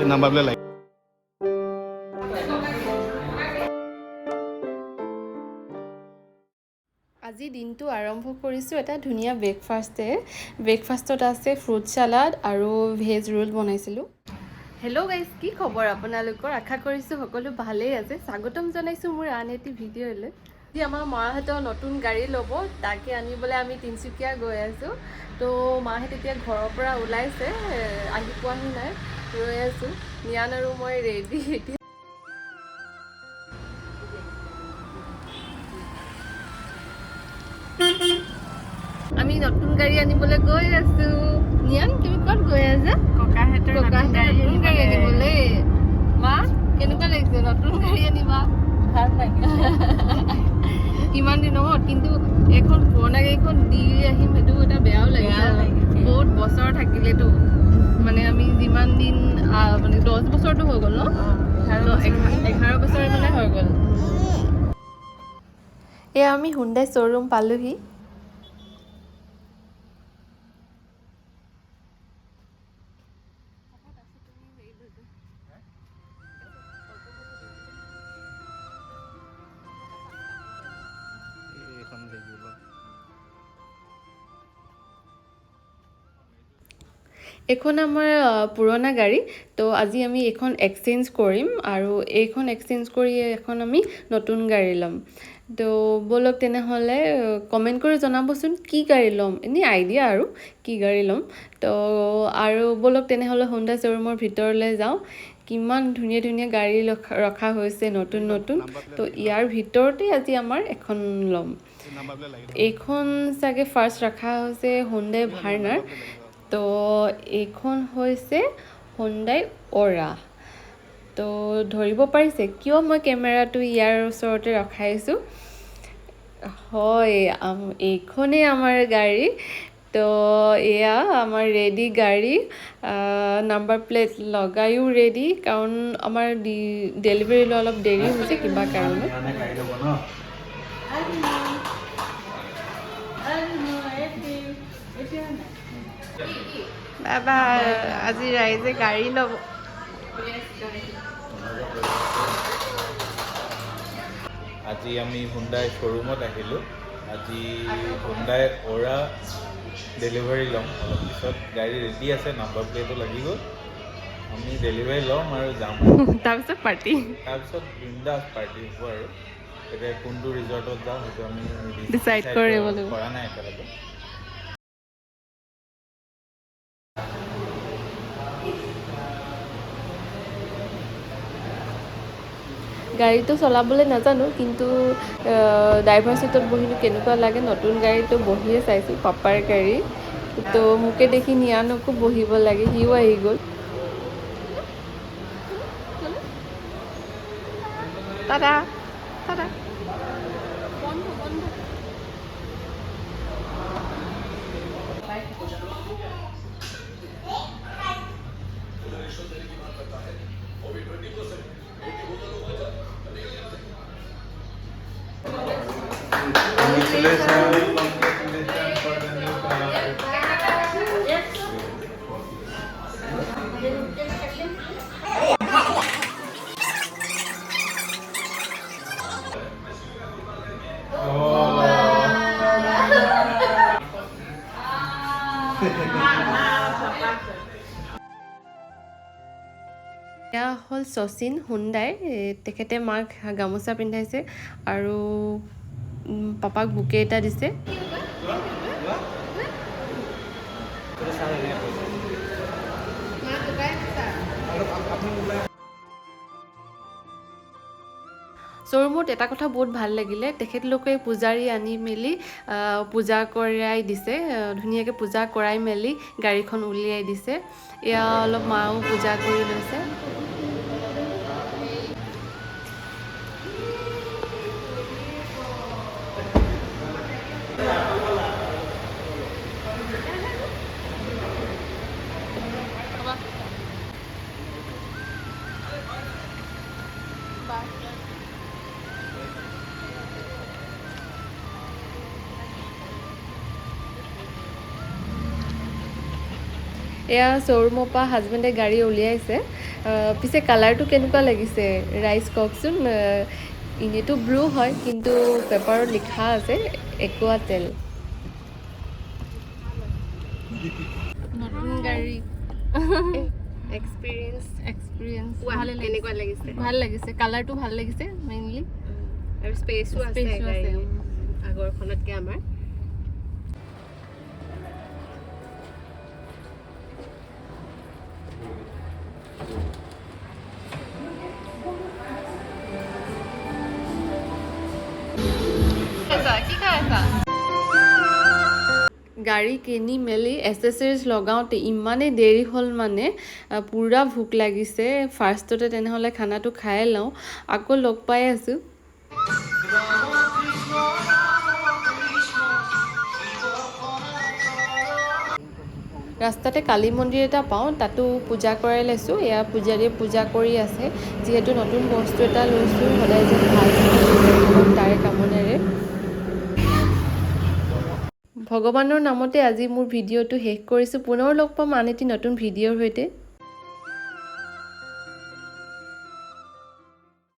Number plate লাগি। আজি দিনটো আৰম্ভ কৰিছোঁ এটা ধুনীয়া ব্ৰেকফাষ্টে। ব্ৰেকফাষ্টত আছে ফ্ৰুট চালাড আৰু ভেজ ৰোল বনাইছিলোঁ। হেল্ল' গাইজ, কি খবৰ আপোনালোকৰ? আশা কৰিছোঁ সকলো ভালেই আছে। স্বাগতম জনাইছোঁ মোৰ আন এটি ভিডিঅ'লৈ। আজি আমাৰ মাহঁতৰ নতুন গাড়ী ল'ব, তাকে আনিবলৈ আমি তিনিচুকীয়া গৈ আছোঁ। তো মাহঁত এতিয়া ঘৰৰ পৰা ওলাইছে, আহি পোৱাহি নাই, ৰৈ আছোঁ। নিয়ান আৰু মই ৰেডি এতিয়া। আমি নতুন গাড়ী আনিবলৈ গৈ আছোঁ। নিয়ান, তুমি ক'ত গৈ আছা? ককাহঁতৰ। ককাহঁতৰ নতুন গাড়ী আনিবলৈ। মা, কেনেকুৱা লাগিছে নতুন গাড়ী আনিবা? ভাল লাগিছে। কিমান দিনৰ মূৰত! কিন্তু এইখন পুৰণা গাড়ীখন দি আহিম, সেইটো এটা বেয়াও লাগিছে। বেয়াও লাগিছে। বহুত বছৰ থাকিলেতো, মানে আমি যিমান দিন মানে 10 বছৰটো হৈ গ'ল ন? 11 বছৰ মানে হৈ গ'ল। এয়া আমি হুণ্ডাই শ্ব'ৰুম পালোহি। এইখন হেৰি। এইখন আমাৰ পুৰণা গাড়ী। তো আজি আমি এইখন এক্সচেঞ্জ কৰিম আৰু এইখন এক্সচেঞ্জ কৰি এখন আমি নতুন গাড়ী ল'ম। তো ব'লক তেনেহ'লে। কমেণ্ট কৰি জনাবচোন কি গাড়ী ল'ম, এনেই আইডিয়া আৰু কি গাড়ী ল'ম। তো আৰু ব'লক তেনেহ'লে, হোণ্ডা শ্ব'ৰুমৰ ভিতৰলৈ যাওঁ। কিমান ধুনীয়া ধুনীয়া গাড়ী ৰখা ৰখা হৈছে নতুন নতুন। তো ইয়াৰ ভিতৰতে আজি আমাৰ এখন ল'ম। নাম্বাৰ প্লেট লাগি। এইখন চাগে ফাৰ্ষ্ট ৰখা হৈছে হুণ্ডাই ভাৰ্নাৰ। তো এইখন হৈছে হুণ্ডাই অ'ৰা। তো ধৰিব পাৰিছে কিয় মই কেমেৰাটো ইয়াৰ ওচৰতে ৰখাইছোঁ? হয়, এইখনেই আমাৰ গাড়ী। তো এয়া আমাৰ ৰেডি গাড়ী, নাম্বাৰ প্লেট লগায়ো ৰেডি, কাৰণ আমাৰ ডেলিভাৰী লোৱা অলপ দেৰি হৈছে কিবা কাৰণত। গাড়ী ল'ব ন? বাবা, আজি ৰাইজে গাড়ী ল'ব। আজি আমি হুণ্ডাই শ্ব'ৰুমত আহিলোঁ। আজি হুণ্ডাই অ'ৰা ডেলিভাৰী ল'ম অলপ পিছত। গাড়ী ৰেডি আছে, নাম্বাৰ প্লেটো লাগি গ'ল। আমি ডেলিভাৰী ল'ম আৰু যাম। তাৰপিছত পাৰ্টি। তাৰপিছত বিন্দাছ পাৰ্টি হ'ব। আৰু এতিয়া কোনটো ৰিজৰ্টত যাওঁ, সেইটো আমি Decide কৰিব লাগিব। কৰা নাই এতিয়ালৈকে। গাড়ীটো চলাবলৈ নাজানো, কিন্তু ড্ৰাইভাৰ চিটত বহিনো কেনেকুৱা লাগে, নতুন গাড়ীটো বহিয়ে চাইছোঁ, পাপাৰ গাড়ী। তো মোকে দেখি নিয়ানকো বহিব লাগে, সিও আহি গ'ল। টাটা টাটা। বন্ধ বন্ধ। Congratulations, congratulations for the new car. Oh. এয়া হ'ল শচীন হুণ্ডাই। তেখেতে মাক গামোচা পিন্ধাইছে আৰু পাপাক বুকে এটা দিছে। শ্ব'ৰুমত এটা কথা বহুত ভাল লাগিলে, তেখেতলোকে পূজাৰী আনি মেলি পূজা কৰাই দিছে। ধুনীয়াকৈ পূজা কৰাই মেলি গাড়ীখন উলিয়াই দিছে। এয়া অলপ মাও পূজা কৰি লৈছে। এয়া শ্ব'ৰুমৰ পৰা হাজবেণ্ডে গাড়ী উলিয়াইছে। পিছে কালাৰটো কেনেকুৱা লাগিছে ৰাইজ কওকচোন। এনেইতো ব্লু হয়, কিন্তু পেপাৰত লিখা আছে একোৱা তেল। নতুন গাড়ী। এক্সপিৰিয়েঞ্চ। এক্সপিৰিয়েঞ্চ? ভালে, কেনেকুৱা লাগিছে? ভাল লাগিছে, কালাৰটো ভাল লাগিছে মেইনলি। আৰু স্পেচো আছে। স্পেচো আছে। গাড়ীৰ। আগৰখনতকে আমাৰ। কি খাই আছা? গাড়ী কিনি মেলি এচেচৰিজ লগাওঁতে ইমানেই দেৰি হ'ল, মানে পূৰা ভোক লাগিছে। ফাৰ্ষ্টতে তেনেহ'লে খানাটো খাই লওঁ, আকৌ লগ পাই আছোঁ। ৰাস্তাতে কালী মন্দিৰ এটা পাওঁ, তাতো পূজা কৰাই লৈছোঁ। এয়া পূজাৰীয়ে পূজা কৰি আছে। যিহেতু নতুন বস্তু এটা লৈছোঁ, সদায় যেন ভাল থাকক তাৰে কামনাৰে ভগৱানৰ নামতে আজি মোৰ ভিডিঅ'টো শেষ কৰিছোঁ। পুনৰ লগ পাম আন এটি নতুন ভিডিঅ'ৰ সৈতে।